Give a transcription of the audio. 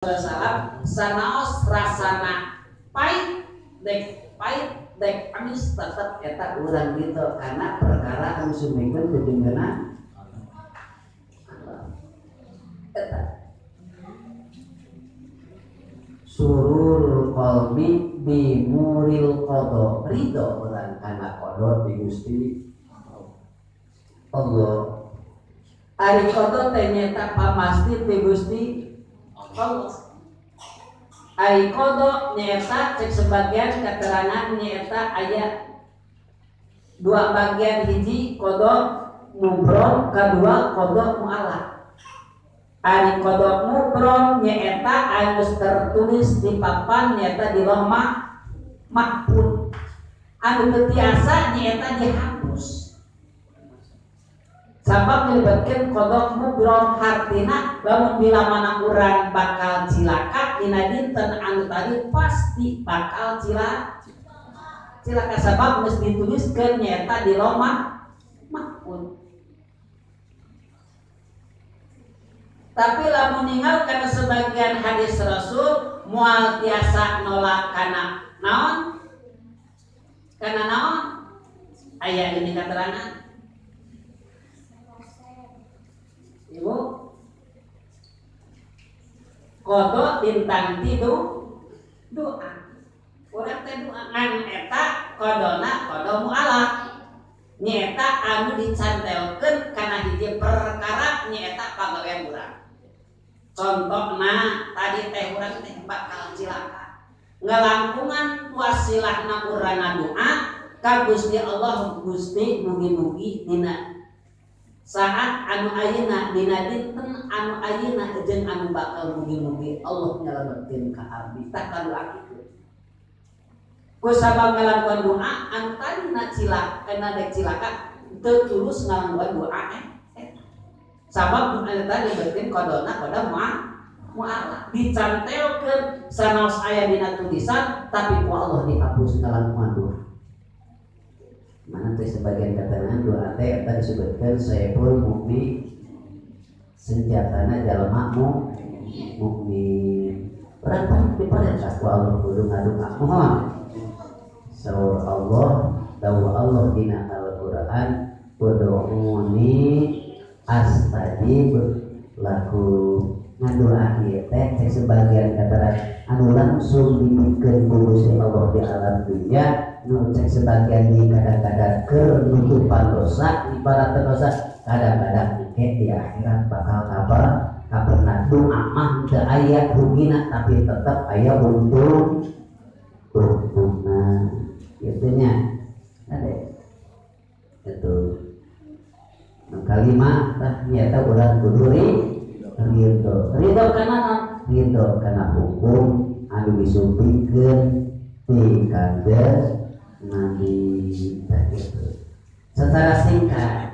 Salam sanaos rasana pahit dek pahit dek amis tetep eta urang ridho karena perkara anu sumikeun kujengeuna eta sururul qalbi bi muril qada ridho urang kana qada ti Gusti Allah. Ari qada teh nyaeta pamasti ti Gusti Allah. Ari qada nyaeta cek sebagian keterangan nyaeta aya dua bagian, hiji qada mubrom, kedua qada mu'allaq. Ari qada mubrom nyaeta anu tertulis di papan nyaeta di loh mahfuz. Anu teu tiasa nyaeta dihapus. Sabab melibatkan qada mubrom hartina lamun bila mana urang bakal cilaka dina dinten anu tadi pasti bakal cilaka sabab geus dituliskeun nyaeta di loh mahfuz. Tapi lamun ninggal kana sebagian hadis Rasul moal tiasa nolak kana naon? Kana naon? Aya ini keterangan. Ibu qada bintang tidu doa. Urang teh doa ngan eta qadana qada mu'alaq. Nyaeta anu dicantelkeun kana hiji perkara nyaeta pagawean urang. Contohna tadi teh urang teh bakal cilaka. Ngalangkungan wasilahna urang ngadoa ka Gusti Allah, Gusti mugi-mugi dina saat anu ayeuna dina dinten anu ayeuna jeung anu bakal mugi-mugi Allah nyalametkeun ka abdi. Tah kadoa kitu. Ku sabab ngalakuan doa anu tadina cilaka kana dek cilaka teu tulus ngalakuan doa eta. Sabab anu tadi berarti qadana qada mu'alaq dicantelkeun sanaos aya dina tulisan tapi ku Allah dihapus ngalakuan doa. Mana teh sebagian keterangan doa teh eta disebutkeun saiful mukmin, senjatana jalma mukmin. Urang pan diparentah ku Allah kudu ngadoa mohon. Saur Allah, dawuh Allah dina Al-Qur'an, ud'uni astajib lakum. Ngadoa ieu teh cek sebagian keterangan anu langsung dibikeun ku Gusti Allah di alam dunya. Nu cek sebagian di kadang-kadang keur nutupan dosa, ibarat dosa kadang-kadang engke di akhirat bakal kabar kaperna doa mah teu aya rugina tapi tetep aya untung untungna kitu nya. Ade itu nu kalima tah nyaeta urang kudu ridho. Ridho kana naon? Ridho kana hukum anu disumpingkeun ti Kanjeng Nabi gitu. Secara singkat